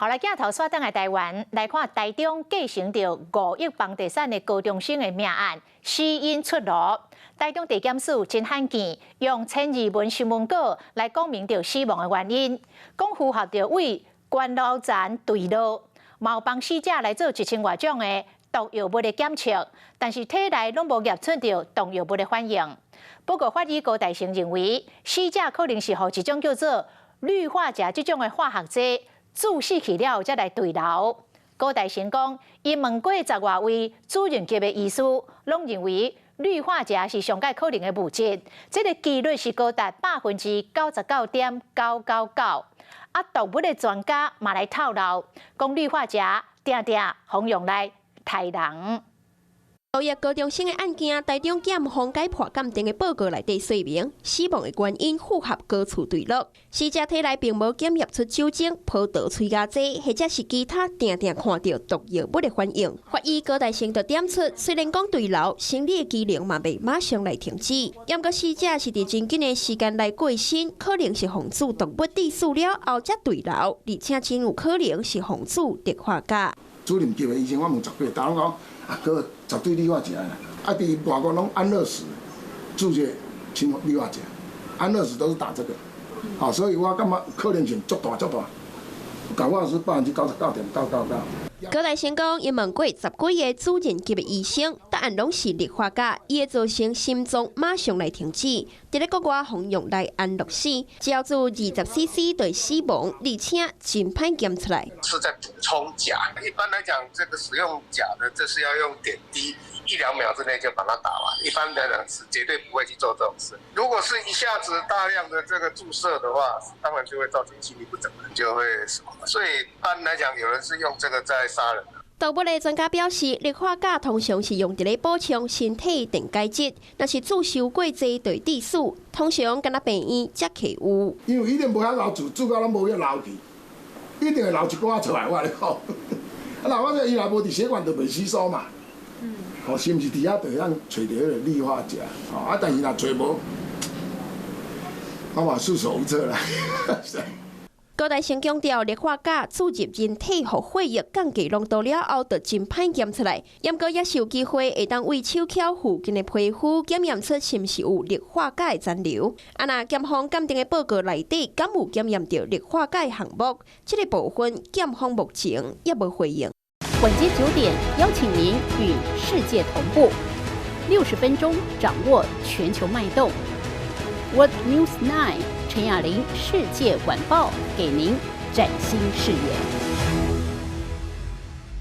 好來，鏡頭煞轉來台灣來看，台中繼承著5億房地產的高中生的命案，死因出爐。台中地檢署真罕見，用1200文新聞稿來講明著死亡的原因，講符合著對關樓層墜落，嘛有幫死者來做1000外種的毒藥物的檢測，但是體內攏無驗出著毒藥物的反應。不過法醫高大成認為，死者可能是予一種叫做氯化鉀這種的化學劑注死去了後，才來墜樓。高大成講，伊問過10外位主任級的醫師，攏認為氯化鉀是上蓋可能的物質，這個機率是高達99.999%。啊，毒物的專家嘛來透露，講氯化鉀定定予用來刣人。5億高中生的案件，台中檢方解剖鑑定的報告內底說明，死亡的原因符合高厝墜落，死者體內並無檢驗出酒精、葡萄催芽劑或者是其他定定看著毒藥物的反應。法醫高大成就點出，雖然講墜樓，生理的機能嘛袂馬上來停止，毋過死者是佇真緊的時間來過身，可能是予注毒物致死了後才墜樓，而且真有可能是予注氯化鉀。主任級的醫生我問十幾個，逐攏講啊，閣絕對氯化鉀啦。啊，佇外國攏安樂死，注射氰氯化鉀，安樂死都是打這個。好，所以我感覺可能性足大足大，搞不好是99.999。高大成講，伊問過10幾個主任級的醫生，答案攏是氯化鉀，伊會造成心臟馬上來停止。佇咧國外予用來安樂死，只要注20 cc 就會死亡，而且真歹檢出來。是在補充鉀。一般來講，這個使用鉀的，這是要用點滴，一兩秒之內就把它打完。一般來講是絕對不會去做這種事。如果是一下子大量的這個注射的話，當然就會造成心律不整，就會死亡。所以一般來講，有人是用這個在殺人。毒物的專家表示，氯化鉀通常是用佇咧補充身體電解質，若是注傷過濟就會致死。通常干焦病院才提有。因為一定無遐流注，注到攏無遐流去，一定會流一寡出來。我共你講，啊，若我這伊若無佇血管就袂吸收嘛。哦，是毋是佇遐就會當揣著彼个氯化鉀？哦，啊，但是若揣無，我嘛束手無策啦。高大成強調，氯化鉀注入人體予血液降低濃度了後，就真歹檢出來。毋過也是有機會會當對手抾附近的皮膚檢驗出是毋是有氯化鉀的殘留。啊，若檢方鑑定的報告內底敢有檢驗著氯化鉀項目，這個部分檢方目前猶無回應。晚間9點，邀請您與世界同步，60分鐘掌握全球脈動。World News 9 陳雅玲世界晚報，給您嶄新視野。